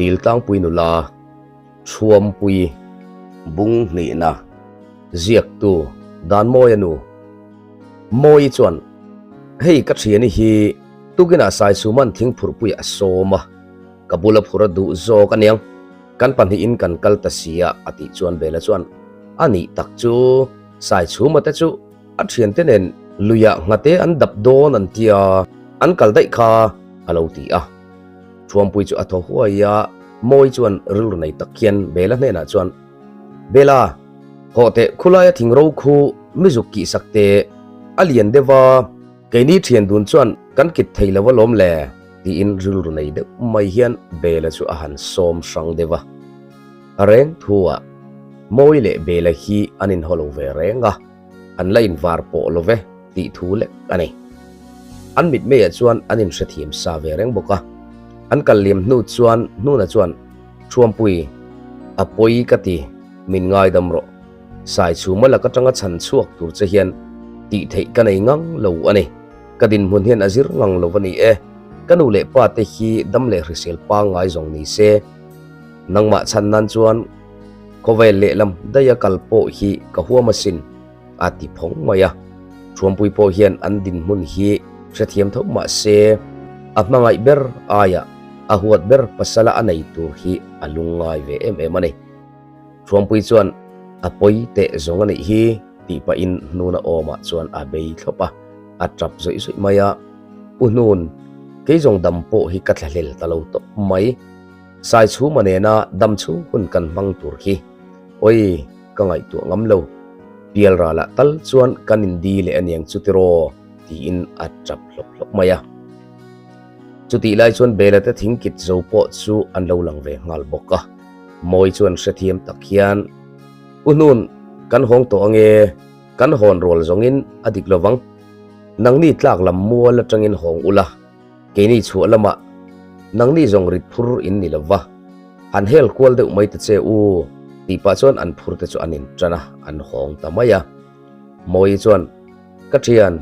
Diltlangpui nula Thuampui bung hnihna ziaktu Danmawia nu Mawii chuan Hei ka thiani hi tukinah Saisuman thingphurhpui a sawm a, ka bula phur a duh zawk aniang, kan pahnihin kan kal ta si a a tih chuan Bela chuan A nih tak chu Saichhuma te chu A thiante nen luiah nghate an dap dawn an tia, an kal daih kha a lo ti a. Thuampui chu a thaw huai a, Mawi chuan rilru nei tak hian Bela hnenah chuan, Bela, hawh teh khulaia thing ro khu mi zuk kih sak teh, a lian deuh a, keini thian dun chuan kan kit thei lo alawm le, tiin rilru nei deuh mai hian Bela chu a han sawm hrang deuh a. A reng thu ah Mawi leh Bela hi an inhaw lo ve reng a. An la invar pawh lo ve tih thu lek a ni. An mitmeiah chuan an inhrethiam sa ve reng bawk a. An kal liam hnu chuan Hnuna chuan, Thuampui, a pawi ka ti, min ngaidam rawh. Saichhuma lak atanga chhan chhuak tur che hian tih theih ka nei ngang lo a ni. Ka dinhmun hian a zir ngang lo a ni e. Ka nu leh pa te hi dam leh hrisel pangngai zawng ni se. Nangmah chhan nan chuan Khawvel lehlam daia kal pawh hi ka huam asin, a ti phawng mai a. Thuampui pawh hian an dinhmun hi hrethiam tho mah se, a hmangaih ber aiah a huat ber pasala a nei tur hi a lungngai ve em em a ni. Thuampui chuan a pawi teh zawng a nih hi tih pahin hnuna awmah chuan a bei thlawp a, a tap zawih zawih mai a. U Hnun, kei zawng dam pawh hi ka thlahlel ta lo tawp mai. Saichhuma nena dam chhung hun kan hmang tur hi oi ka ngaihtuah ngam lo, pial ralah tal chuan kan indi leh aniang chu tiraw tiin a tap hlawp hlawp mai a. Chutih lai chuan Bela te thingkit zo pawh chu an lo lang ve nghal bawk a, Mawi chuan hrethiam tak hian, U Hnun, kan hawng tawh ange, kan hawn rual zawngin a dik lovang, nangni tlak lam mual atangin hawng ula, Keini chhuah lamah nangni zawng rit phur in ni lova, han hel kual deuh mai ta che u tih pah chuan an phur te chu an in tan a, an hawng ta mai a. Mawii chuan, Ka thian,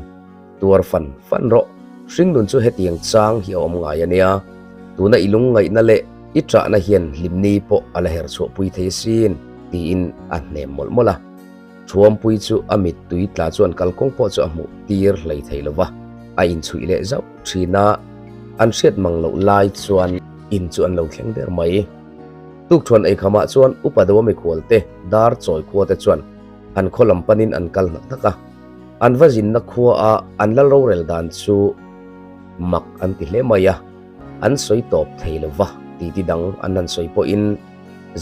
tuar fan fan rawh, hringnun chu hetiang chang hi a awm ngai a nia, tuna i lungngaihna leh i ṭahna hian hlimni pawh a la her chhuahpui thei asin tiin a hnem mawlh mawlh a. Thuampui chu a mittui tla chuan kalkawng pawh chu a hmuh tir hlei thei lo va, a inchhuih leh zauh thin a, an hriat mang loh lai chuan in chu an lo thleng der mai. Tukthuan eikhamah chuan upa deuha mikhual te, dar chawi khua te chuan an khaw lam panin an kal hnak hnak a, an va zinna khua a an lal rorel dan chu mak an ti hle mai a, an sawi tawp thei lo va, titi dang an han sawi pawhin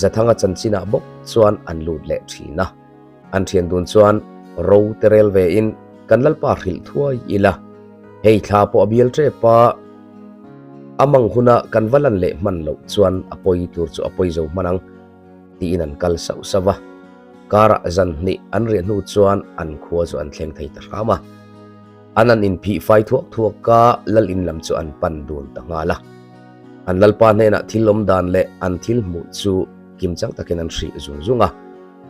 Zathanga chanchinah bawk chuan an lut leh thin a. An thian dun chuan ro te rel vein kan Lalpa hrilh thuai ila, hei thla pawh a bial tep a, a mang huna kan va lan leh hman loh chuan a pawi tur chu a pawi zo hman ang tiin an kal sauh sauh a. Karah zan hnih an riah hnu chuan an khua chu an thleng thei ta hram a. An an inphih fai thuak thuak a, lal in lam chu an pan dun ta nghal a. An lalpa hnenah thil awm dan leh an thil hmuh chu kim chang takin an hrih zung zung a.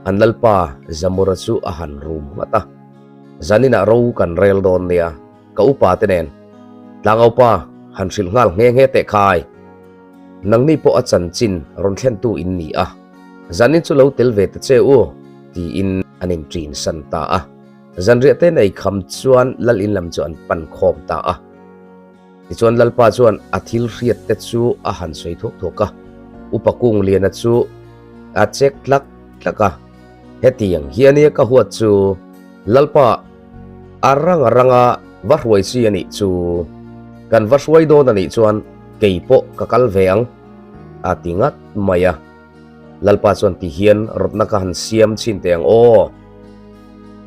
An lalpa Zamura chu a han rum nghat a, Zaninah ro kan rel dawn nia, ka upa te nen. Tlangaupa, han hrilh nghal nghe nghe teh khai. Nangni pawh a chanchin rawn thlentu in ni a, zanin chu lo tel ve ta che u, tiin an inṭin san ta a. Zanriah te nei kham chuan lal in lam chu an pan khawm ta a. Tichuan Lalpa chuan a thil hriat te chu a han sawi thuak thuak a, Upa Kungliana chu a chek tlak tlak a, Hetiang hi ania ka huat chu Lalpa a rang a ranga va hruai chi a nih chu, kan va hruai dawn a nih chuan kei pawh ka kal ve ang a ti ngat mai a. Lalpa chuan ti hian rawtna ka han siam chhin teh ang aw.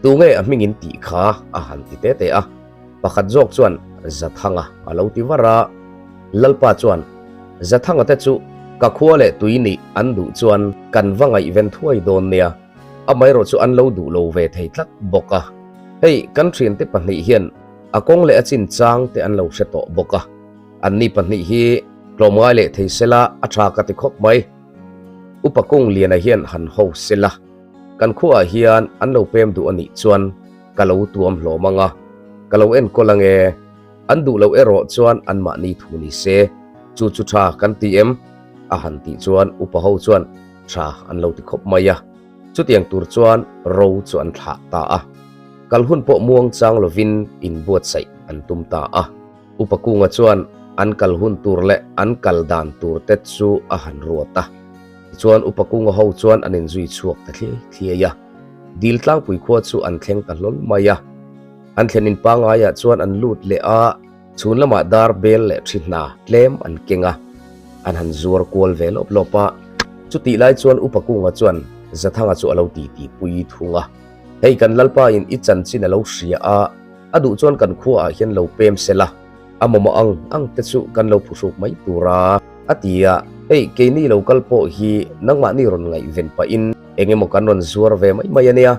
Tunge a hmingin tih kha a han ti te te a. Pakhat zawk chuan Zathanga a lo ti var a. Lalpa chuan Zathanga te chu ka khua leh tui nih an duh chuan kan va ngaihven thuai dawn nia. Amaherawh chu an lo duh lo ve thei tlat bawk a. Hei kan thiante pahnih hian a kawng leh a chin chang te an lo hre tawh bawk a. Anni pahnih hi tlawmngai leh thei sela a tha ka ti khawp mai. Upa Kungliana hian han ho sela, kan khuaah hian an lo pem duh a nih chuan ka lo tuam hlawm ang a, ka lo enkawl ang e. An duh loh erawh chuan anmahni thu ni se, chu chu tha kan ti em? a han tih chuan upa ho chuan tha an lo ti khawp mai a. Chutiang tur chuan ro chu an thlah ta a. Kal hun pawh muang chang lovin inbuatsaih an tum ta a. Upa Kunga chuan an kal hun tur leh an kal dan tur te chu a han ruat a. Tichuan Upa Kunga ho chuan an inzui chhuak ta thliai thliai a. Dil tlangpui khua chu an thleng ta hlawl mai a. An thlen in pangaiah chuan an lut leh a, chhun lamah dar bel leh thi hna tlem an keng a, an han zuar kual ve lawp lawp a. Chutih lai chuan Upa Kunga chuan Zathanga chu a lo titi pui thung a, Hei kan Lalpa in i chanchin a lo hria a, a duh chuan kan khuaah hian lo pem sela, a mamawh ang ang te chu kan lo phuhruk mai tur a, a ti a. Hei keini lo kal pawh hi nangmahni rawn ngaihven pahin eng emaw kan rawn zuar ve mai mai a nia.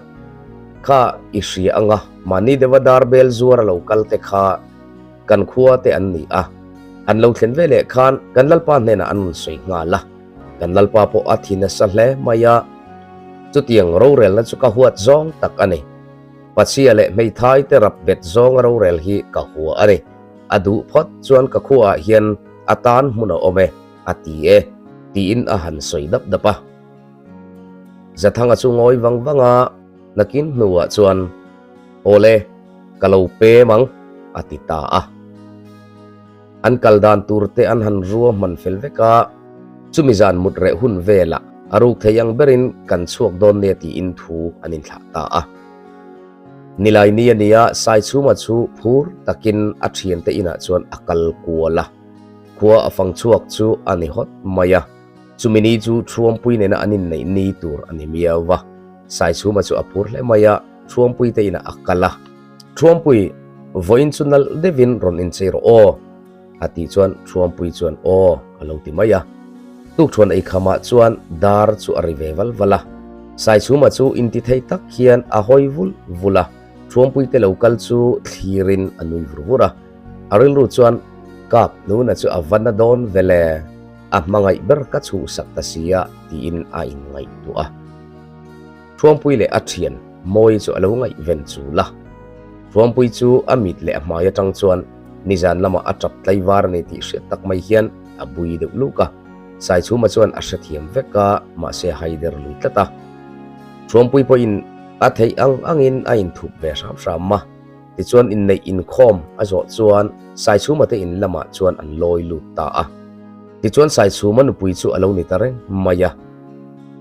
Kha i hria anga mahni deuha dar bel zuar a lo kal te kha kan khua te an ni a, an lo thlen ve leh khan kan Lalpa hnenah an rawn sawi nghal a, kan Lalpa pawh a thi nasa hle mai a, chutiang rorelna chu ka huat zawng tak a ni. Pachhia leh hmeithai te rap bet zawnga rorel hi ka hua a ni. A duh phawt chuan ka khuaah hian a tan hmun a awm e, a ti e, tiin a han sawi dap dap a. Zathanga chu ngawi vang vang a, nakin hnuah chuan, Awle, ka lo pem ang, a ti ta a. An kal dan tur te an han rua hman fel vek a, chumi zan mut reh hun velah a ruk thei ang berin kan chhuak dawn nia tiin thu an inthlah ta a. Nilai ni a nia, Saichhuma chu phur takin a thiante inah chuan a kal kual a, khua a fang chhuak chu a ni hawt mai a. Chumi ni chu Thuampui nena an inneih ni tur a ni miau va. Saichhuma chu a phur hle mai a, Thuampui te inah a kal a. Thuampui, vawiin chu nalh deuhin rawn inchei rawh aw, a tih chuan Thuampui chuan aw a lo ti mai a. Tukthuan eikhamah chuan dar chu a ri ve val val a. Saichhuma chu intithei tak hian a hawi vul vul a, Thuampui te lo kal chu thlirin a nui vur vur a. A rilru chuan, Kap nuna chu a va na dawn vele. A hmangaih ber ka chhuhsak ta si a tiin a inngaihtuah a. Thuampui leh a thian Mawi chu a lo ngaihven chul a. Thuampui chu a mit leh a hmai atang chuan nizan lamah a tap tlaivar a ni tih hriat tak mai hian a bui deuh luk a. Saichhuma chuan a hrethiam vek a, mahse a haider lui tlat a. Thuampui pawhin a theih ang angin a inthup ve hram hram a. Tichuan inneih inkhawm a zawh chuan Saichhuma te in lamah chuan an lawi lut ta a. Tichuan Saichhuma nupui chu a lo ni ta reng mai a.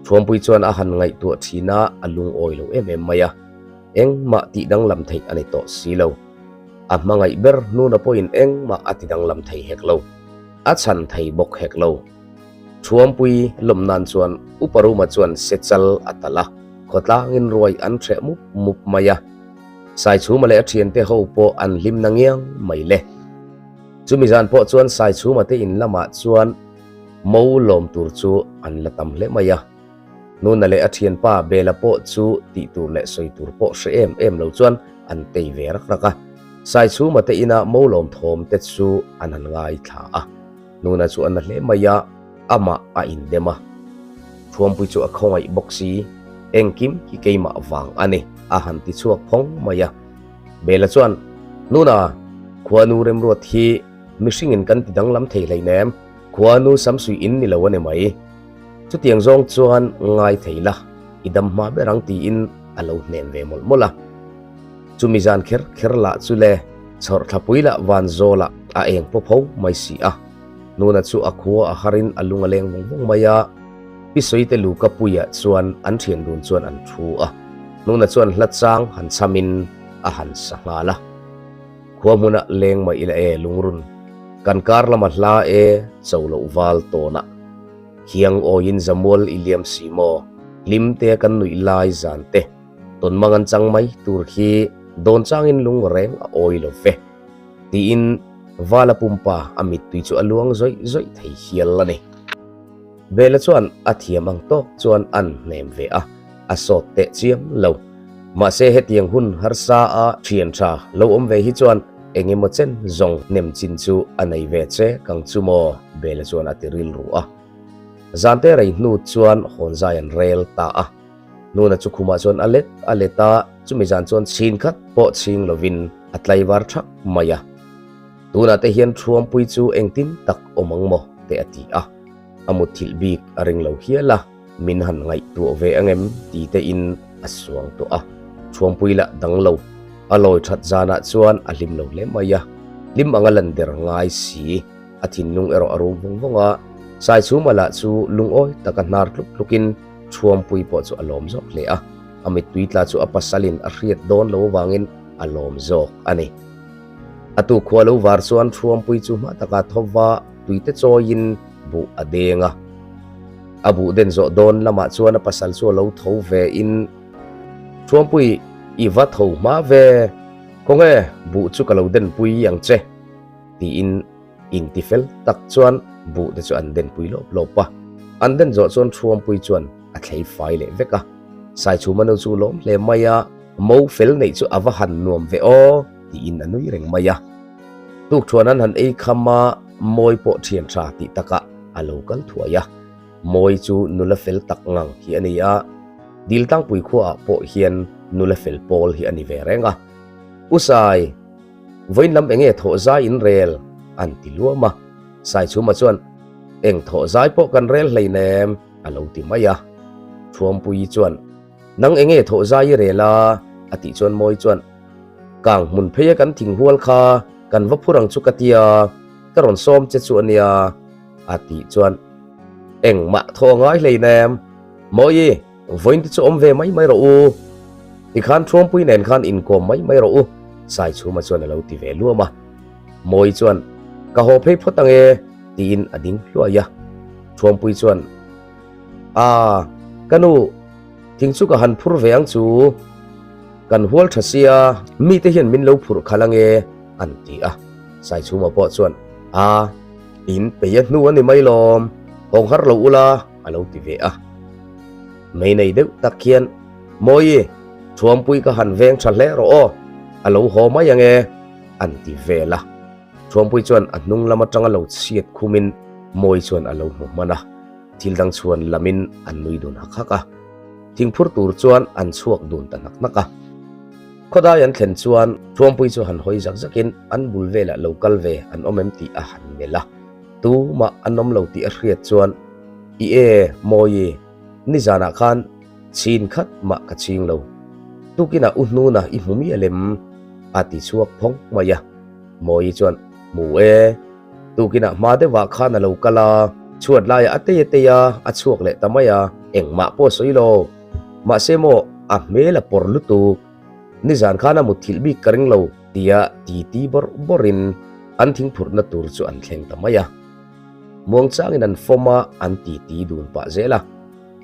Thuampui chuan a han ngaihtuah thin a, a lungawi lo em em mai a. Engmah tih danglam theih a ni tawh si lo. A hmangaih ber hnuna pawhin engmah a ti danglam thei hek lo. A chhan thei bawk hek lo. Thuampui lawm nan chuan Upa Ruma chuan sechal a talh a, khawtlangin ruai an hreh mup mup mai a. Saichhuma leh a thiante ho pawh an hlim na ngiang mai le. Chumi zan pawh chuan Saichhuma te in lamah chuan mo lawm tur chu an la tam hle mai a. Nuna leh a thianpa Bela pawh chu tih tur leh sawi tur pawh hre em em lo chuan an tei ve rak rak a. Saichhuma te ina mo lawm thawm te chu an han ngaithla a. Nuna chu a na hle mai a, amah a indem a. Thuampui chu a khawngaih bawk si, Engkim hi keimah vang a ni, a han ti chhuak phawng mai a. Bela chuan, Nuna, khuanu remruat hi mihringin kan ti danglam thei hleinem, khuanu samsui in ni lo a ni mai. Chutiang zawng chuan ngai thei la, i dam hma ber ang tiin a lo hnem ve mawlh mawlh a. Chumi zan kher kher lah chu le, chhawrhthlapui lah van zawlah a eng pawp ho mai si a. Nuna chu a khua a harin a lung a leng vawng vawng mai a. Pi Sawite Luka puiah chuan an thian dun chuan an thu a. Nuna chuan hla chang han chhamin a han sa nghal a. Khua hmuna leng mai ila e lungrun, kan kar lama hla e cho loh val tawnah. Khiang awiin zamual i liam si maw, hlimtea kan nuih lai zan te. Tawn mang an chang mai tur hi dawn changin lung reng a awi lo ve, tiin Vala pumpa a mittui chu a luang zawih zawih thei hial a ni. Bela chuan a thiam ang tawk chuan an hnem ve a, a sawt teh chiam lo. Mahse hetiang hun harsa a thian tha lo awm ve hi chuan eng emaw chen zawng hnem chin chu a nei ve che kang chu maw, Bela chuan a ti rilru a. Zante rei hnu chuan hawnzai an rel ta a. Nuna chu khumah chuan a let a let a, chumi zan chuan chhin khat pawh chhing lovin a tlaivar thak mai a. Tunah te hian Thuampui chu engtin tak awm ang maw? te a ti a. A mutthilh bik a ring lo hial a, min han ngaihtuah ve ang em ti te in a suang tawh a. Thuampui lah dang lo, a lawi that zanah chuan a hlim lo hle mai a, hlim anga lan der ngai si, a thinlung erawh a rum vawng vawng a. Saichhuma lah chu lungawi taka hnar tluk tlukin Thuampui pawh chu a lawm zawk hle a, a mittui tla chu a pasalin a hriat dawn lo avangin a lawm zawk a ni. A tu khua lo var chuan Thuampui chu hma taka thawva tuite chawiin buh a deng a. A buh den zawh dawn lamah chuan a pasal chu a lo tho ve in, Thuampui, i va tho hma ve, khawnge buh chu ka lo denpui ang che, tiin intifel tak chuan buh te chu an denpui lawp lawp a. An den zawh chuan Thuampui chuan a thlei fai leh vek a. Saichhuma nu chu lawm hle mai a, Mo fel neih chu a va han nuam ve aw, tiin a nui reng mai a. Tukṭhuan an han ei kham a, Mawi pawh ṭhian ṭha tih takah a lo kal thuai a. Mawi chu nula fel tak ngang hi a ni a, Diltlangpui khuaah pawh hian nula fel pawl hi a ni ve reng a. U Sai, vawiin lam enge thawh zai in rel? an ti luam a. Saichhuma chuan, Eng thawh zai pawh kan rel hleinem, a lo ti mai a. Thuampuii chuan, Nang enge thawh zai i rel a? a tih chuan Mawi chuan, Kang hmun pheia kan thing hual kha kan va phur ang chu ka tia, ka rawn sawm che chu a nia, a tih chuan, Engmah thawh a ngai hleinem, Mawi, vawiin te chu awm ve mai mai rawh u, tikhan Thuampui nen khan inkawm mai mai rawh u, Saichhuma chuan a lo ti ve luam a. Mawi chuan, Ka haw phei phawt ang e, tiin a ding hluai a. Thuampui chuan, A, ka nu, thing chu ka han phur ve ang chu. Kan hual tha sia, mite hian min lo phurh khalh ange, an ti a. Saichhuma pawh chuan, A, in pei a hnu a ni mai lawm, hawng har lo ula, a lo ti ve a. Mei nei deuh tak hian, Mawi, Thuampui ka han veng tha hle rawh aw, a lo haw mai ange, an ti vel a. Thuampui chuan a hnung lam atanga lo chhiat khumin Mawi chuan a lo hmu hman a. Thil dang chhuan lamin an nui dun hak hak a, thingphur tur chuan an chhuak dun ta hnak hnak a. Khawdai an thlen chuan Thuampui chu han hawi zak zakin an bul velah lo kal ve an awm em tih a han melh a, tumah an awm lo tih a hriat chuan, I e, Mawi, nizanah khan chhin khat mah ka ching lo, tukinah u hnuna i hmu miah lem, a ti chhuak phawng mai a. Mawi chuan, Hmu e, Tukinah hma deuhah khan a lo kal a, chhuat laiah a tei a tei a, a chhuak leh ta mai a, engmah pawh a sawi lo. Mahse maw, a hmel a pawr lutuk. Nizan khan a mutthilh bik ka ring lo, tia titi bawrh bawrhin an thingphurhna tur chu an thleng ta mai a. Muangchangin an fawm a, an titi dun pah zel a.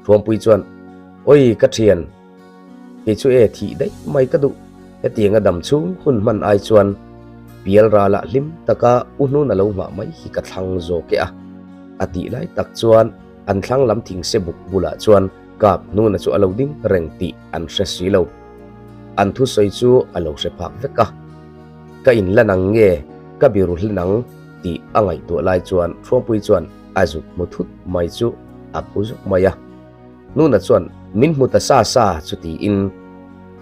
Thuampui chuan, Oi, ka thian! Kei chu e thih daih mai ka duh. Hetianga dam chhung hun hman ai chuan pial ralah hlim taka u hnun a lo nghah mai hi ka thlang zawk e a. A tih lai tak chuan an thlang lam thingse buk bulah chuan kap hnuna chu a lo ding reng tih an hre si lo. An thusawi chu a lo hre phak vek a. Ka inlan ang nge ka biru hlen ang tih a ngaihtuah lai chuan Thuampui chuan a zut hmu thut mai chu a phu zawk mai a. Nuna chuan min hmu ta sa sa chu tiin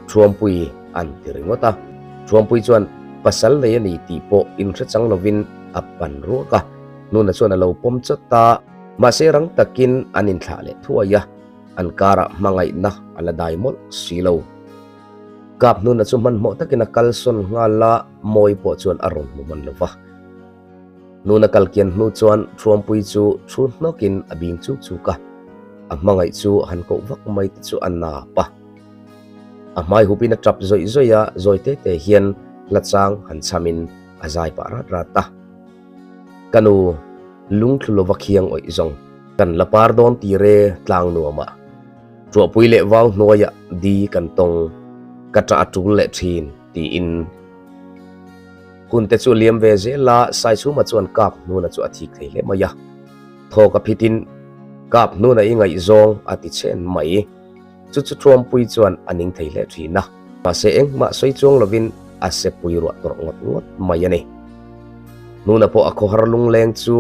Thuampui an ti ringawt a. Thuampui chuan pasal nei a ni tih pawh inhre chang lovin a pan ruak a. Nuna chuan a lo pawm chawt a, mahse rang takin an inthlah leh thuai a, an karah hmangaihna a la dai mawlh si lo. Kap Nuna chu hmanhmawh takin a kalsawn nghal a, Mawi pawh chuan a rawn hmu hman lo va. Nuna kal kian hnu chuan Thuampui chu thu hnawkin a bing chuk chuk a, a hmangaih chu han koh vak mai te chu a nap a. A hmai hupin a tap zawih zawih a, zawi te te hian hla chang han chhamin a zai pah rat rat a. Ka nu, lungthlu lova khiang awih zawng, kan la par dawn tir e tlang nuamah. Tuahpui leh vau hnuaiah di kan tawng, ka ṭah a ṭul leh ṭhin, tiin. Hun te chu liam ve zel a, Saichhuma chuan kap hnuna chu a thik thei hle mai a. Thawk a phitin, Kap hnuna i ngaihzawng a ti chhen mai. Chu chu Thuampui chuan a ning thei hle thin a. Mahse engmah sawi chuang lovin a sepui ruah tawrh ngawt ngawt mai a ni. Hnuna pawh a khawhar lungleng chu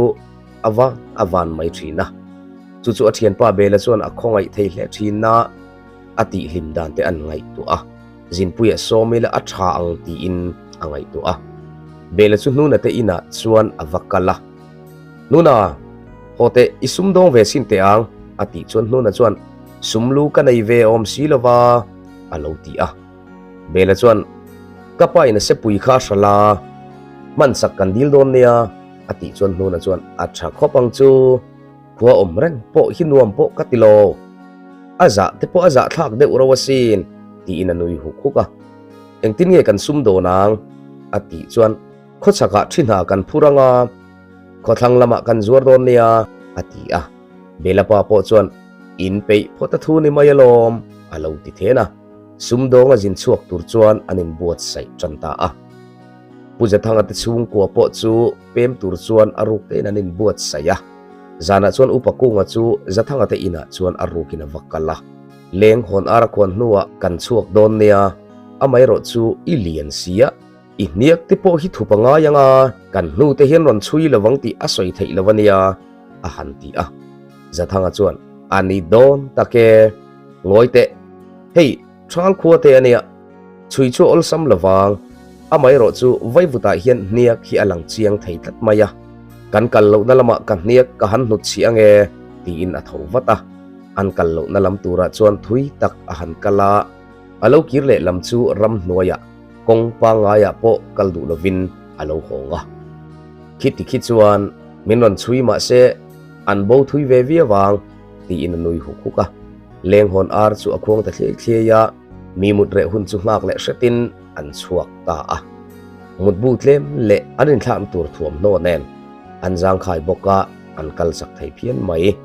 a va a van mai thin a. Chu chu a thianpa Bela chuan a khawngaih thei hle thin a, a tihhlim dan te an ngaihtuah a. Zinpuia sawm ila a tha ang tiin a ngaihtuah a. Bela chu Hnuna te inah chuan a va kal a. Hnuna! Haw teh, i sumdawng ve sin teh ang, a tih chuan Hnuna chuan, Sum lu ka nei ve awm si lo va, a lo ti a. Bela chuan, Ka pa in a sepui kha a hral a, hman sak kan dil dawn nia, a tih chuan Hnuna chuan, A tha khawp ang chu, khua awm reng pawh hi nuam pawh ka ti lo, a zah te pawh a zah thlak deuh ro asin, tiin a nui huk huk a. Engtin nge kan sum dawn ang? a tih chuan, Khawchhakah thi hna kan phur ang a, khawthlang lamah kan zuar dawn nia, a ti a. Bela pa pawh chuan, In peih phawt a thu ni mai alawm, a lo ti then a. Sumdawnga zin chhuak tur chuan an inbuatsaih tan ta a. Pu Zathanga te chhungkua pawh chu pem tur chuan a ruk tein an inbuatsaih a. Zanah chuan Upa Kunga chu Zathanga te inah chuan a rukin a va kal a. Leng hawn ar a khuan hnuah kan chhuak dawn nia, amaherawh chu i lian sia, i hniak te pawh hi thup a ngai ang a, kan hnu te hian rawn chhui lovang tih a sawi theih lo a nia, a han ti a. Zathanga chuan, A ni dawn tak e, ngawi teh, hei Thal khua te a nia, chhui chu a awlsam lovang, amaherawh chu vaivutah hian hniak hi a lang chiang thei tlat mai a, kan kal lohna lamah ka hniak ka han hnut chhi ang e, tiin a tho vat a. An kal lohna lam turah chuan thui tak a han kal a, a lo kir leh lam chu ramhnuaiah kawng pangaiah pawh kal duh lovin a lo hawng a. Khiti khi chuan min rawn chhui mah se an bo thui ve viau ang tiin a nui huk huk a. Lenghawn ar chu a khuang ta thliai thliai a, mi mut reh hun chu nghak leh hretin an chhuak ta a. Mutbu tlem leh an inthlakna tur thuamhnaw nen an zangkhai bawk a, an kal chak thei phian mai.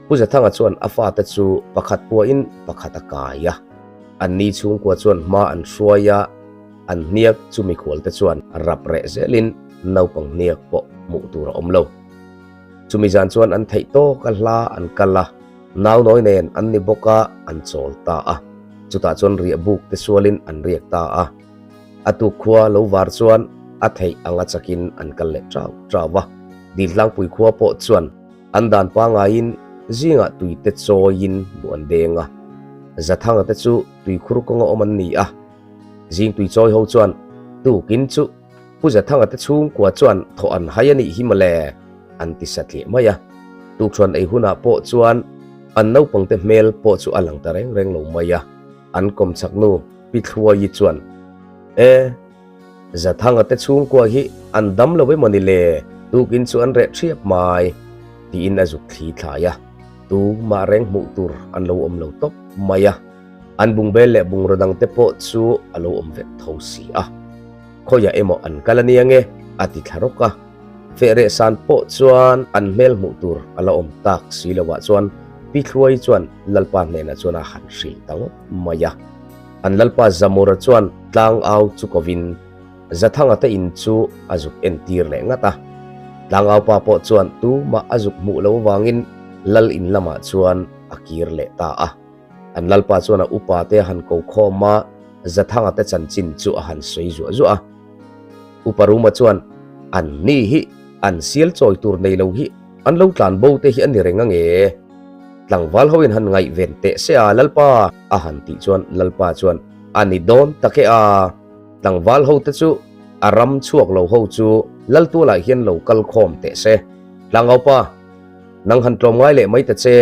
Pu Zathanga chuan a fate chu pakhat puahin pakhat a kai a. Anni chhungkua chuan hma an hruai a, an hniak chu mikhualte chuan rap reh zelin naupang hniak pawh hmuh tur a awm lo. Chumi zan chuan an theih tawk a hla an kal a, naunawi nen an ni bawk a, an chawl ta a. Chutah chuan riah buk te sualin an riak ta a. A tuk khua lo var chuan a theih anga chakin an kal leh chau chau a. Diltlangpui khua pawh chuan An dan pangaiin zingah tuite chawiin buh an deng a, Zathanga te chu tuikhur kawnga awm an ni a. Zing tui chawi ho chuan tukin chu Pu Zathanga te chhungkua chuan thawh an hai a nih hi mawle an ti satliah mai a. Tukṭhuan ei hunah pawh chuan an naupangte hmel pawh chu a lang ta reng reng lo mai a. An kawmchak nu Pi Thluaii chuan, E! Zathanga te chhungkua hi an dam lo emaw ni le, tukin chu an reh ṭhiap mai, tiin a zuk thli thlai a. Tumah reng hmuh tur an lo awm lo tawp mai a, an bungbel leh bungraw dang te pawh chu a lo awm vek tho si a. Khawiah emaw an kal a nia nge? a ti thla rawk a. Fehreh san pawh chuan an hmel hmuh tur a la awm tak si loah chuan Pi Thluai chuan Lalpa hnenah chuan a han hrilh ta ngawt mai a. An Lalpa Zamura chuan tlangau chu kovin Zathanga te in chu a zuk entir leh ngat a. Tlangau pa pawh chuan tumah a zuk hmuh lo vangin Lal in lamah chuan a kir leh ta a. An Lalpa chuan a upa te a han ko khawm a, Zathanga te chanchin chu a han sawi zuah zuah a. Upa Ruma chuan, An ni hi an sial chawi tur nei lo hi an lo tlan bo te hi a ni reng ange? Tlangval ho in han ngaihven teh se a Lalpa a han tih chuan Lalpa chuan a ni dawn tak e a, tlangval ho te chu a ram chhuak lo ho chu Laltualah hian lo kal khawm teh se. Tlangaupa, nang han tlawm ngai leh mai ta che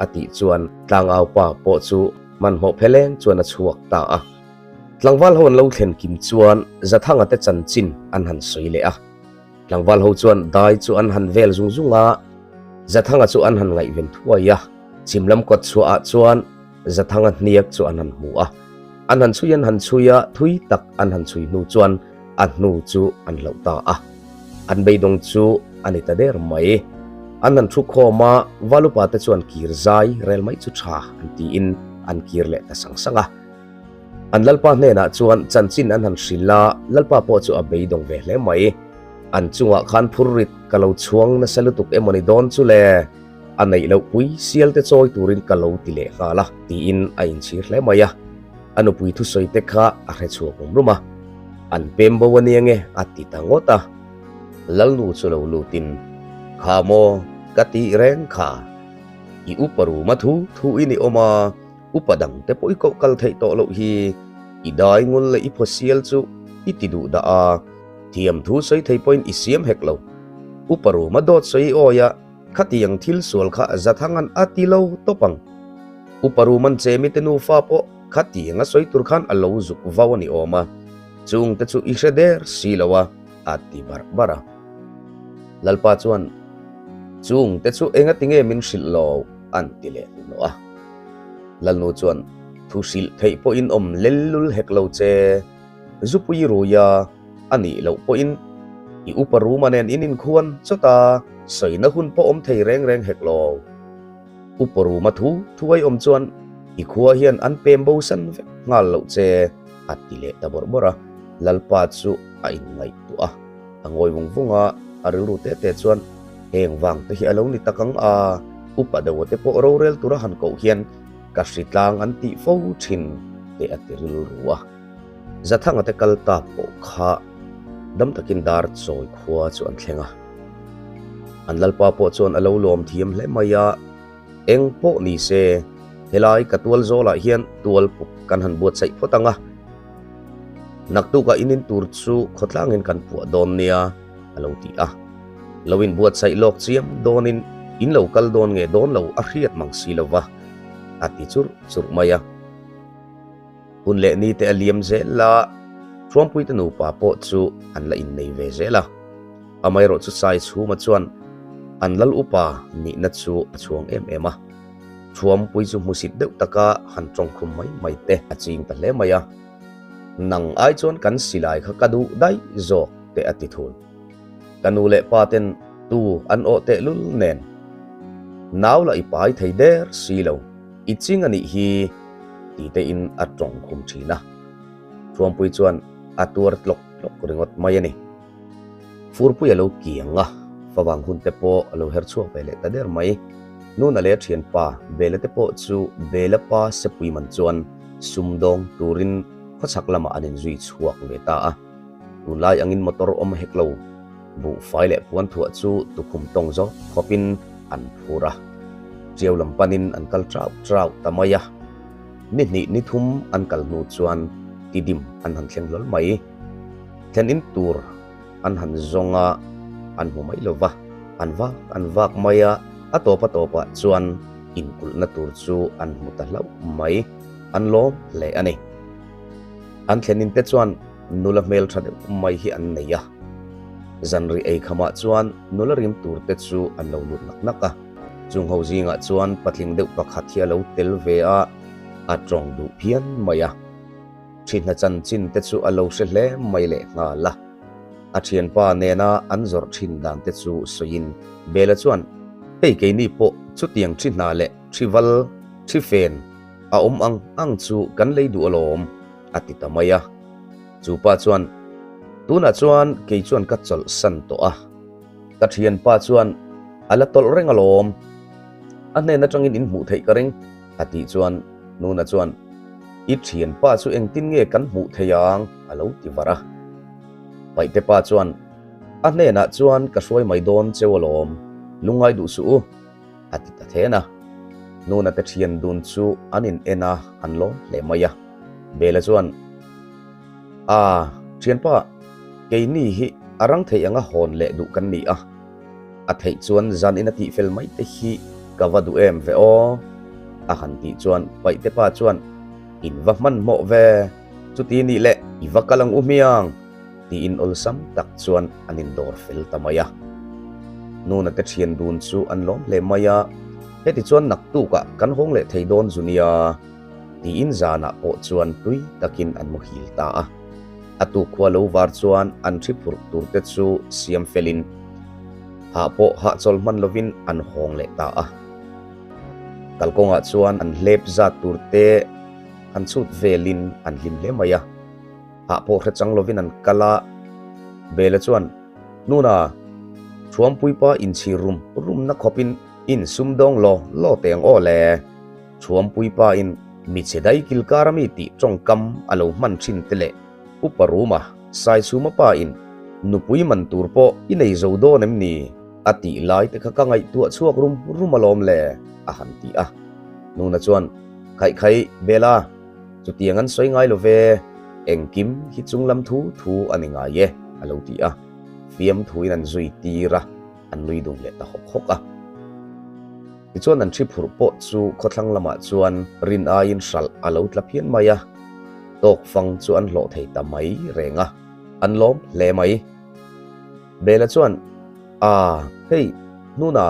a tih chuan Tlangaupa pawh chu hmanhmawh pheleng chuan a chhuak ta a. Tlangval ho an lo thlen kim chuan Zathanga te chanchin an han sawi leh a. Tlangval ho chuan dai chu an han vel zung zung a, Zathanga chu an han ngaihven thuai a. Chhim lam kawt chhuahah chuan Zathanga hniak chu an han hmu a. An han chhui an han chhui a, thui tak an han chhui hnu chuan a hnu chu an hloh ta a. An beidawng chu a ni ta der mai. An han thu khawm a, Valupa te chuan kir zai rel mai chu tha an tiin an kir leh ta sang sang a. An Lalpa hnenah chuan chanchin an han hrilh a, Lalpa pawh chu a beidawng ve hle mai. An chungah khan phurrit ka lo chhuang nasa lutuk emawni dawn chu le, a neih loh pui sial te chawi turin ka lo ti leh nghal a, tiin a inchhir hle mai a. A nupui thusawi te kha a hre chhuak rum rum a, an pem bo a nia nge a ti ta ngawt a. Lalnu chu lo lutin, Kha maw ka tih reng kha, i upa ruma thu thu in i awm a, Upa dang te pawh i koh kal theih tawh loh hi i dai ngul leh i phawsial chu i ti duh dah a, thiam thu sawi thei pawhin i siam hek lo. Upa ruma dawt sawi i awi a, Khatiang thil sual kha Zathanga'n a ti lo tawp ang. Upa Ruman Chemi te nufa pawh khatiang a sawi tur khan a lo zuk vau a ni awm a, chungte chu i hre der si lo a, a ti barh barh a. Lalpa chuan, Chungte chu engati nge min hrilh lo? an ti leh hnuhnawh a. Lalnu chuan, Thu hrilh theih pawhin awm lellul hek lo che. Zupui ruia a nih loh pawhin i upa Ruma nen in inkhuan chawt a, sawina hun pawh awm thei reng reng hek lo. Upa Ruma thu thuai awm chuan i khua hian an pem bo san vek nghal loh che a ti leh ta bawrh bawrh a, Lalpa chu a inngaihtuah a, a ngawi vung vung a, a rilru te te chuan heng vang te hi a lo ni tak ang a, upa deuh te pawh rorel tura han koh hian ka hritlang an tih fo thin te a ti rilru a. Zathanga te kal ta pawh kha dam takin dar chawi khua chu an thleng a. An lalpa pawh chuan a lo lawm thiam hle mai a, eng pawh ni se helai ka tual zawlah hian tual puk kan han buatsaih phawt ang a, naktukah in in tur chu khawtlangin kan puah dawn nia a lo ti a. Lo inbuatsaih lawk chiam dawnin in lo kal dawn nge dawn lo a hriat mang si lo va, a ti churh churh mai a. Hun leh ni te a liam zel a, Thuampuite nupa pawh chu an la innei ve zel a. Amaherawh chu Saichhuma chuan an lal upa nihna chu a chhuang em em a. Thuampui chu hmusit deuh taka han tawngkhum mai mai te a ching ta hle mai a. Nang ai chuan kan silai kha ka duh daih zawk te a ti thul. Ka nu leh pa ten tu an awh tehlul nen nau lah i pai thei der si lo. I ching a nih hi ti tein a tawng khum thin a. Thuampui chuan a tuar tlawk tlawk ringawt mai a ni. Furpui a lo kiang a, favang hun te pawh a lo her chhuak ve leh ta der mai. Nuna leh a thianpa Bela te pawh chu Bela pa sepui man chuan sumdawng turin khawchhak lamah an inzui chhuak ve ta a. Tunlai angin motor awm hek lo. Buhfai leh puanthuah chu tukhum tawng zawk khawpin an phur a, ṭiau lam panin an kal ṭauh ṭauh ta mai a. Ni hnih ni thum an kal hnu chuan tidim an han thleng hlawl mai. Thlen in tur an han zawng a, an hmu mai lo va, an vak an vak mai a, a tawp a tawpah chuan inkulhna tur chu an hmu ta hlauh mai, an lawm hle a ni. An thlen in te chuan nula hmel tha deuh mai hi an nei a. Zanri ei khamah chuan nula rim tur te chu an lo lut nak nak a. Chung ho zingah chuan patling deuh pakhat hi a lo tel ve a, a tawng duh phian mai a. Thihna chanchin te chu a lo hre hle mai leh nghal a. A thianpa nena an zawrh thin dan te chu sawiin Bela chuan, Hei keini pawh chutiang thi hna leh thi val, thi fen a awm ang ang chu kan lei duh alawm, a ti ta mai a. Chu pa chuan, Tunah chuan kei chuan ka chawlh san tawh a, ka thianpa chuan a la tawlh reng alawm, a hnen atangin in hmuh theih ka ring, a tih chuan Nuna chuan, I thianpa chu engtin nge kan hmuh thei ang? a lo ti var a. Paihte pa chuan, A hnenah chuan ka hruai mai dawn cheu alawm, lungngai duh suh u, a ti ta then a. Nuna te thian dun chu an in en a, an lawm hle mai a. Bela chuan, A, thianpa, keini hi a rang theih anga hawn leh duh kan ni a. A theih chuan zan in a tih fel mai te hi ka va duh em ve aw, a han tih chuan Paihte pa chuan, In va hmanhmawh ve, chuti nih leh i va kal ang u hmiang, tiin awlsam tak chuan an indawr fel ta mai a. Nuna te thian dun chu an lawm hle mai a, heti chuan naktukah kan hawng leh thei dawn zu nia tiin zanah pawh chuan tui takin an muhil ta a. A tukkhua lo var chuan an thi phurh tur te chu siam felin hah pawh hahchawl hman lovin an hawng leh ta a. Kalkawngah chuan an hlep zat tur te han chhut velin an hlim hle mai a. Hah pawh hre chang lovin an kal a, Bela chuan, Nuna, Thuampuipa inchhir rum rumna khawpin in sumdawng law law teh ang aw le. Thuampuipa in michhe dai kilkar ami tih tawngkam a lo hman thin te leh Upa Ruma, Saichhuma pa in nupui man tur pawh i nei zo dawn em ni? a tih lai te kha ka ngaihtuah chhuak rum rum alawm le, a han ti a. Nuna chuan, Khaih khaih, Bela, Chutiang an sawi ngai lo ve, engkim hi chunglam thu thu a ni ngai e, a lo ti a. Fiamthuin an zui tir a, an nui dun leh ta hawk hawk a. Tichuan an thi phurh pawh chu khawthlang lamah chuan rin aiin hralh a lo tla phian mai a, tawk fang chu an hlawh thei ta mai reng a, an lawm hle mai. Bela chuan, A, hei, hnuna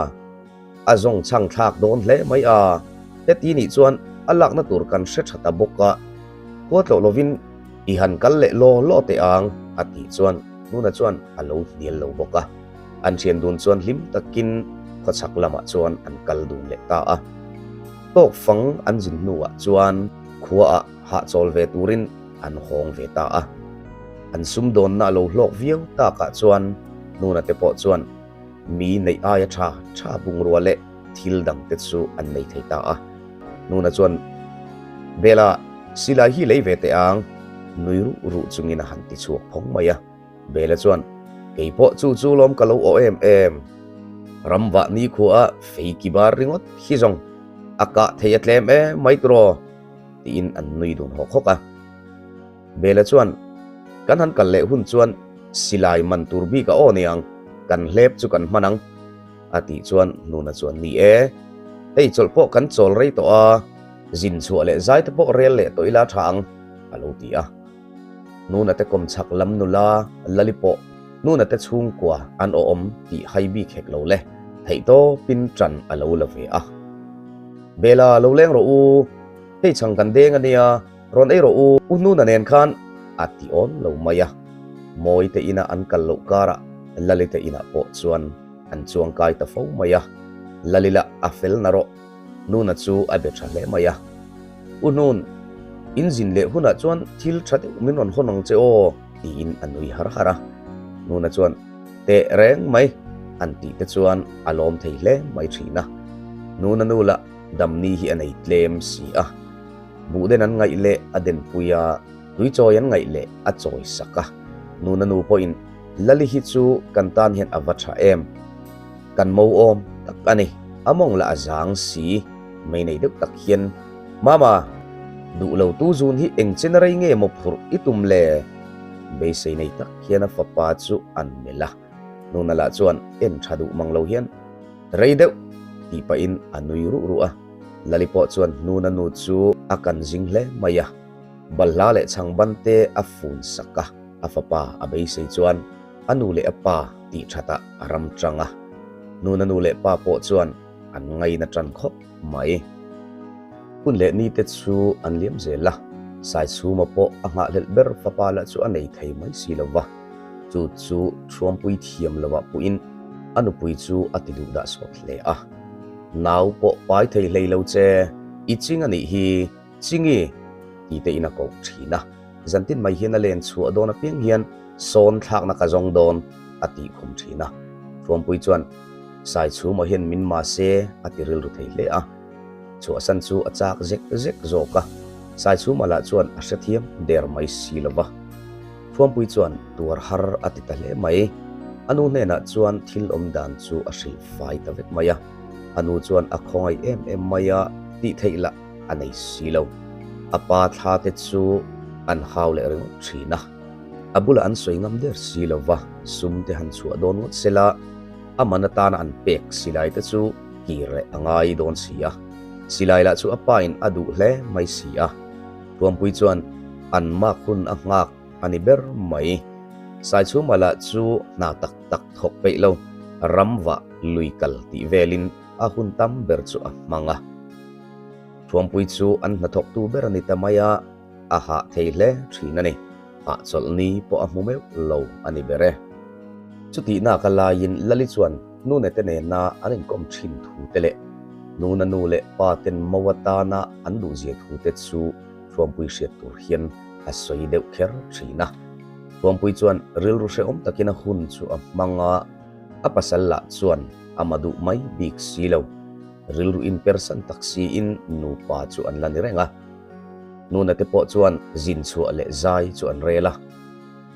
a zawng chhang thlak dawn hle mai a, heti nih chuan a lakna tur kan hre tha ta bawk a, khua tlawh lovin i han kal leh law law teh ang, a tih chuan hnuna chuan a lo hnial lo bawk a. An thian dun chuan hlim takin khawchhak lamah chuan an kal dun leh ta a. Tawk fang an zin hnuah chuan khuaah hahchawl ve turin an hawng ve ta a. An sumdawnna a lo hlawk viau takah chuan Nuna te pawh chuan mi neih aia tha tha bungrua leh thil dang te chu an nei thei ta a. Nuna chuan, Bela, silai hi lei ve teh ang, nui ruh ruh chungin a han ti chhuak phawng mai a. Bela chuan, Kei pawh chu chu lawm ka lo awh em em. Ram vah nikhua fei ki bar ringawt hi zawng a kah thei a tlem em mai turaw? tiin an nui dun hawk hawk a. Bela chuan, Kan han kal leh hun chuan silai man tur bik a aw niang, kan hlep chu kan hman ang, a tih chuan Hnuna chuan, Ni e, hei chawlh pawh kan chawl rei tawh a, zin chhuah leh zai te pawh rel leh tawh ila tha ang, a lo ti a. Nuna te kawmchhak lam nula Lali pawh Nuna te chhungkua an awm tih hai bik hek lo le, theihtawpin ṭan a lo la ve a. Bela lo leng rawh u, hei chhang kan deng a nia, rawn ei rawh u, u Nuna nen khan a ti awn lo mai a. Mawi te ina an kal loh karah Lali te inah pawh chuan an chuangkai ta fo mai a, Lali lah a fel na rawh. Nuna chu a be tha hle mai a. U Hnun, in zin leh hunah chuan thil tha deuh min rawn hawn ang che aw, tiin a nui har har a. Nuna chuan, Teh reng mai, an tih te chuan a lawm thei hle mai thin a. Nuna nu lah damni hi a nei tlem si a. Buhden an ngaih leh a denpui a, tuichawi an ngaih leh a chawi sak a. Nuna nu pawhin, Lali hi chu kan tan hian a va tha em. Kan mo awm tak a ni. A mawng lah a zang si. Mei nei deuh tak hian, Mama, duh lo tu zun hi eng chen rei nge maw phurh i tum le? Beisei nei tak hian a fapa chu an melh a. Nuna lah chuan en tha duh mang lo hian, Rei deuh, tih pahin a nui ruh ruh a. Lali pawh chuan Nuna nu chu a kan zing hle mai a. Balhla leh chhangban te a fun sak a. A fapa a beisei chuan a nu leh a pa tih thatah a ram tang a, nuna nu leh pa pawh chuan an ngaina tan khawp mai. Hun leh ni te chu an liam zel a, Saichhuma pawh a nghahhlelh ber fapa lah chu a nei thei mai si lo va, chu chu Thuampui thiam lovah puhin a nupui chu a ti duh dah sawt hle a. Nau pawh pai thei hlei lo che, i ching a nih hi, Chingi ti te in a koh thin a. Zantin mai hian a len chhuah dawn apiang hian sawn thlakna ka zawng dawn a tih khum thin a. Thuampui chuan Saichhuma hian min ma se a ti rilru thei hle a. Chhuahsan chu a chak zek zek zawk a. Saichhuma lah chuan a hrethiam der mai si lo va. Thuampui chuan tuar har a ti ta hle mai. A nu hnenah chuan thil awm dan chu a hrilh fai ta vek mai a. A nu chuan a khawngaih em em mai a tih theih lah. a nei si lo. A pa thla te chu an hau leh ringawt thin a, a bulah an sawi ngam der si lo va, sum te han chhuah dawn ngawt se la, a man atana an pek silai te chu kir leh a ngai dawn si a. Silai lah chu a pa in a duh hle mai si a. Thuampui chuan an mak hun a nghak a ni ber mai. Saichhuma lah chu hna tak tak thawk peih lo, ram vah lui kal tih velin a hun tam ber chu a hmang a. Thuampui chu an hnathawktu ber a ni ta mai a, a hah thei hle thin a ni. Hahchawlh ni pawh a hmu meuh lo a ni ber e. Chutihnak a laiin Lali chuan nune te nena an inkawm thin thu te leh nuna nu leh pa ten mo atana an duhzia thu te chu Thuampui hriat tur hian a sawi deuh kher thin a. Thuampui chuan rilru hrehawm takin a hun chu a hmang a, a pasal lah chuan a ma duh mai bik si lo. Rilru inpersan tak siin nupa chu an la ni reng a. Nuna te pawh chuan zin chhuah leh zai chu an rel a.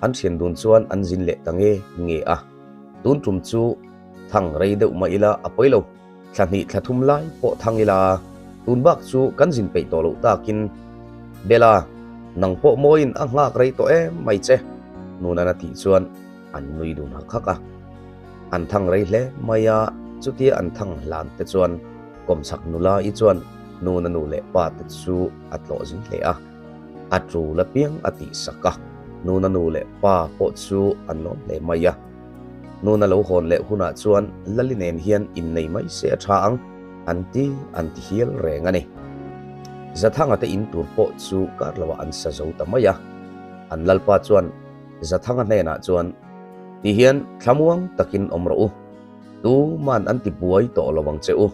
An thian dun chuan an zin leh ta nge nge a. Tun tum chu thang rei deuh mah ila a pawi lo. Thla hnih thla thum lai pawh thang ila tun bak chu kan zin peih tawh loh takin Bella, nang pawh mawiin a nghak rei tawh em mai che, Nunan a tih chuan an nui dun hak hak a. An thang rei hle mai a, chutia an thang hlan te chuan. Kawmchhak nula i chuan Nuna nu leh pa te chu a tlawh zing hle a, a tul apiang a tihsak a, Nuna nu leh pa pawh chu an lawm hle mai a. Nuna lo hawn leh hunah chuan Lali nen hian innei mai se a tha ang an ti an ti hial reng a ni. Zathanga te in tur pawh chu kar loah an sa zo ta mai a, an lalpa chuan Zathanga hnenah chuan, Ti hian thlamuang takin awm rawh u, tuman an ti buai tawh lo ang che u,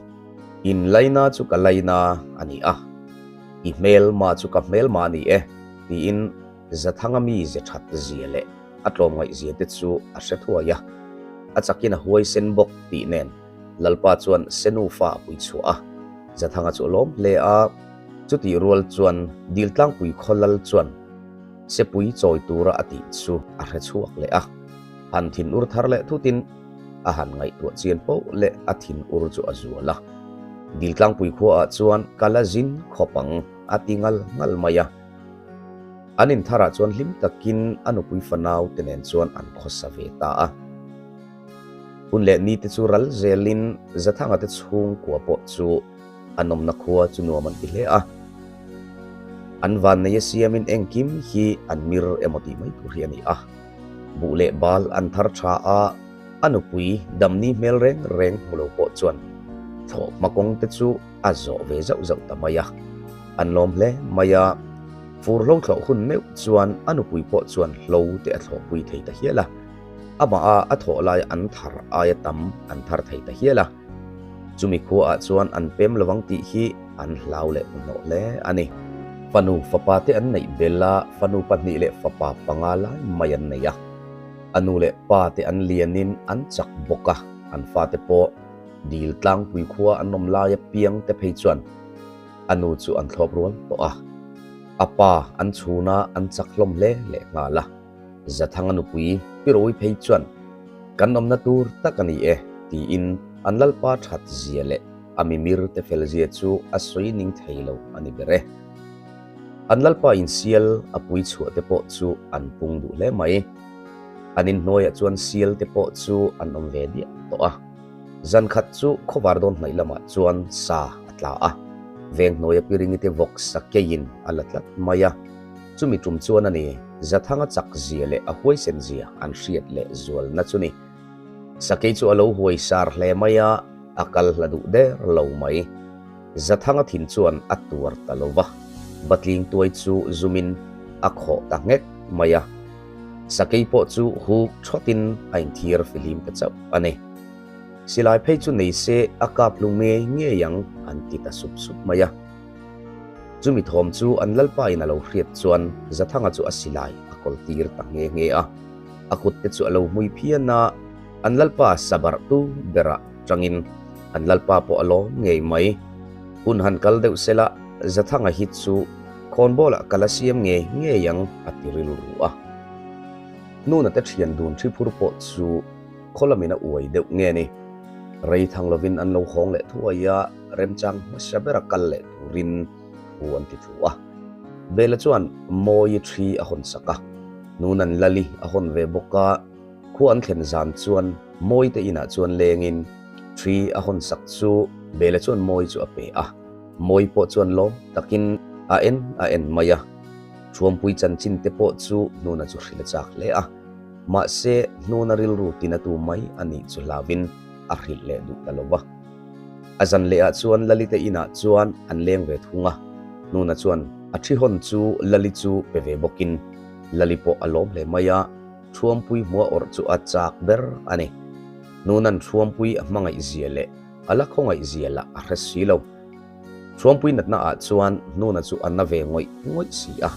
in laina chu ka laina a ni a, i hmelma chu ka hmelma a ni e, tiin Zathanga mi ze that zia leh a tlawmngaih zia te chu a hre thuai a, a chakin a huaisen bawk tih nen Lalpa chuan Senu fa a pui chhuah a, Zathanga chu a lawm hle a, chutih rual chuan Diltlangpui khaw lal chuan Sepui chawi tura a tih chu a hre chhuak leh a, han thin ur thar leh thutin a han ngaihtuah chian poh leh a thin ur chu a zual a. Diltlangpui khuaah chuan ka la zin khawp ang a ti ngal ngal mai a. An intharah chuan hlim takin a nupui fanau te nen chuan an khawsa ve ta a. Hun leh ni te chu ral zelin Zathanga te chhungkua pawh chu a nawmna khua chu nuam an ti hle a. An vanneia siamin engkim hi an mir emaw tih mai tur hi a ni a. Buh leh bal an thar tha a, a nupui damni hmel reng reng hmu lo pawh chuan thlawhhma kawng te chu a zawh ve zauh zauh ta mai a. An lawm hle mai a, fur hlo thlawh hun meuh chuan a nupui pawh chuan hlo te a thlawhpui thei ta hial a. Amah a a thawh lai an thar aia tam an thar thei ta hial a. Chumi khuaah chuan an pem lovang tih hi an hlau leh hnuhnawh hle a ni. Fanu fapa te an neih bel a, fanu pahnih leh fapa panga lai mai an nei a. A nu leh pa te an lianin an chak bawk a, an fate pawh dil tlangpui khua an awm laia piang te phei chuan a nu chu an thlawp rual tawh a. A pa an chhun a, an chak hlawm hle leh nghal a. Zathanga nupui Piroui phei chuan, Kan awmna tur tak a ni e, tiin an lalpa that zia leh a mimir te fel zia chu a sawi ning thei lo a ni ber e. An lalpa insial a pui chhuah te pawh chu an pung duh hle mai. An inhnuaiah chuan sial te pawh chu an awm ve diah tawh a. Zan khat chu khawvar dawn hnaih lamah chuan sa a tla a, veng hnuaia piringi te vawk sa keiin a la tlat mai a. Chumi tum chuan a ni, Zathanga chak zia leh a huaisen zia an hriat leh zualna chu ni. Sakei chu a lo huai sar hle mai a, a kal hla duh der lo mai. Zathanga thin chuan a tuar ta lo va, Batling tuai chu zumin a khawh ta nghek mai a. Sakei pawh chu huk thawtin a inthiar fihlim ta chauh a ni. Silai phei chu nei se a kap hlu ngei ngei ang an ti ta sup sup mai a. Chumi thawm chu an lalpa in a lo hriat chuan Zathanga chu a silai a kawl tir ta nghe nghe a. A kut te chu a lo hmui phian a, an lalpa sabarh tu berah tangin an lalpa pawh a lawm ngei mai. Hun han kal deuh sela Zathanga hi chu khawnbawlah ka la siam ngei ngei ang a ti rilru a. Nuna te thian dun ṭhiphur pawh chu khaw lamin a uai deuh nge ni. Rei thang lovin an lo hawng leh thuai a, remchang hmasa bera kal leh turin thu an ti thu a. Bela chuan Mawi ṭhi a hawn sak a, Nunan Lali a hawn ve bawk a, khua an thlen zan chuan Mawi te inah chuan lengin ṭhi a hawn sak chu Bela chuan Mawi chu a pe a, Mawi pawh chuan lawm takin a en a en mai a. Thuampui chanchin te pawh chu Nuna chu hrilh a chak hle a. Mahse, hnuna rilru tinatu mai a nih chu hlauvin a hrilh leh duh ta lo va. A zan lehah chuan Lalite inah chuan an leng ve thung a, hnuna chuan a thi hawn chu Lali chu pe ve bawkin Lali pawh a lawm hle mai a, Thuampui hmua awrh chu a chak ber a ni. Hnuna'n Thuampui a hmangaih zia leh a la khawngaih zia lah a hre si lo. Thuampui natna ah chuan Hnuna chu a na ve ngawih ngawih si a.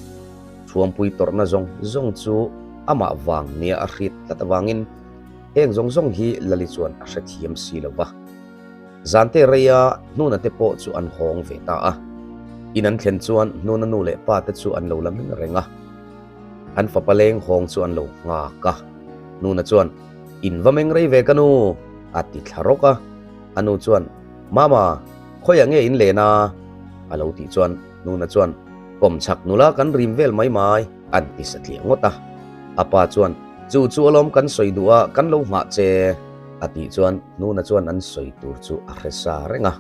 Thuampui tawrhna zawng zawng chu amah vang nia a hriat tlat avangin heng zawng zawng hi Lali chuan a hrethiam si lo va. Zante reia Hnuna te pawh chu an hawng ve ta a. In an thlen chuan Hnuna nu leh pa te chu an lo la meng reng a. An fapa leng hawng chu an lo nghak a. Hnuna chuan, In va meng rei ve ka nu! a ti thla rawk a. A nu chuan, Mama, khawiah nge in len a? A lo tih chuan Nuna chuan, Kawmchhak nula kan rim vel mai mai, an ti satliah ngawt a. A pa chuan, Chu chu alawm kan sawi duh a, kan lo nghah che, a tih chuan Nuna chuan an sawi tur chu a hre sa reng a.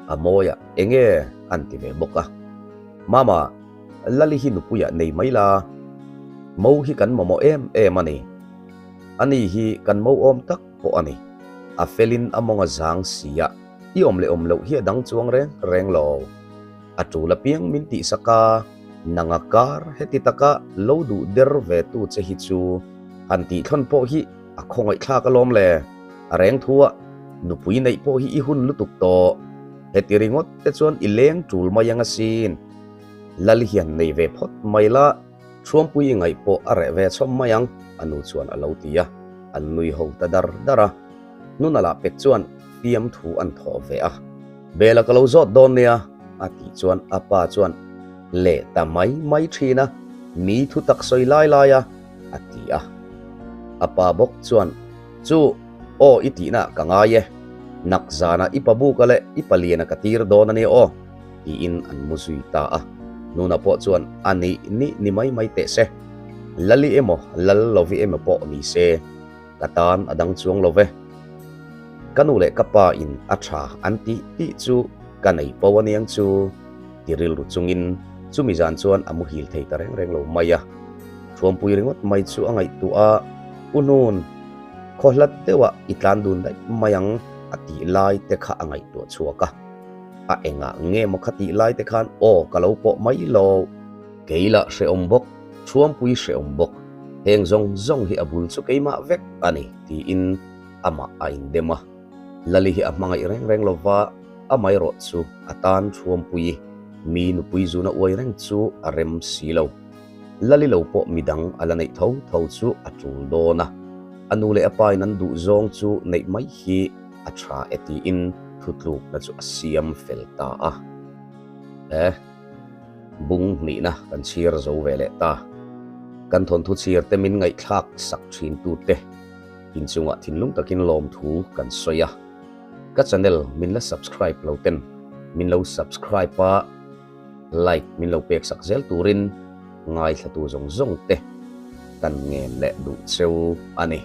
A mawi a, enge an ti ve bawk a. Mama, Lali hi nupuiah nei mai la, mo hi kan mamawh em em a ni. Ani hi kan mo awm tak pawh a ni. A felin a mawng a zang si a, i awm leh awm loh hi a dang chuang reng reng lo. A tul apiang min tihsak a, nanga kar heti taka lo duh der ve tu che hi chu han tihthlawn pawh hi a khawngaihthlak alawm le. A reng thu a, nupui neih pawh hi i hun lutuk tawh. Heti ringawt te chuan i leng tul mai ang asin. Lal hian nei ve phawt mai la, Thuampui i ngaih pawh a reh ve chhawm mai ang, a nu chuan a lo ti a, an nui ho ta dar dar a. Nuna lah pek chuan fiamthu an thawh ve a. Bela ka lo zawt dawn nia, a tih chuan a pa chuan leh ta mai mai thin a, mi thu tak sawi lai lai a, a ti a. A pa bawk chuan, Chu, aw i tihna ka ngai e, nak zanah i pabuka leh i paliana ka tir dawn a nia aw, tiin an mu zui ta a. Nuna pawh chuan a nih nih ni mai mai teh se. Lali emaw Lal Lovi emaw pawh ni se, ka tan a dang chuang lo ve. Ka nu leh ka pa in a tha an tih tih chu ka nei po aniang chu ti rilru chungin chumi zan chuan a muhil thei ta reng reng lo mai a. Thuampui ringawt mai chu a ngaihtuah a, U Hnun, khaw hlat deuhah i tlan dun daih mai ang a tih lai te kha a ngaihtuah chhuak a. A engah nge maw kha tih lai te khan aw ka lo pawh mai lo. Kei lah hrehawm bawk, Thuampui hrehawm bawk, heng zawng zawng hi a bul chu keimah vek a ni tiin amah a indem a. Lali hi a hmangaih reng reng lo va, amaherawh chu a tan Thuampui mi nupui zuna uai reng chu a rem si lo. Lali lo pawh midang a la neih tho tho chu a tul dawn a, a nu leh a pa in an duh zawng chu neih mai hi a tha e tiin thutlukna chu a siam fel ta a. He bung hnihna kan chhir zo ve leh ta. Kan thawnthu chhir te min ngaihthlak sak thin tute inchungah thinlung takin lawmthu kan sawi a. Ka channel min la subscribe lo ten min lo subscribe a. Like min lo pek sak zel turin ngaithlatu zawng zawng te kan ngen leh duh cheu a ni.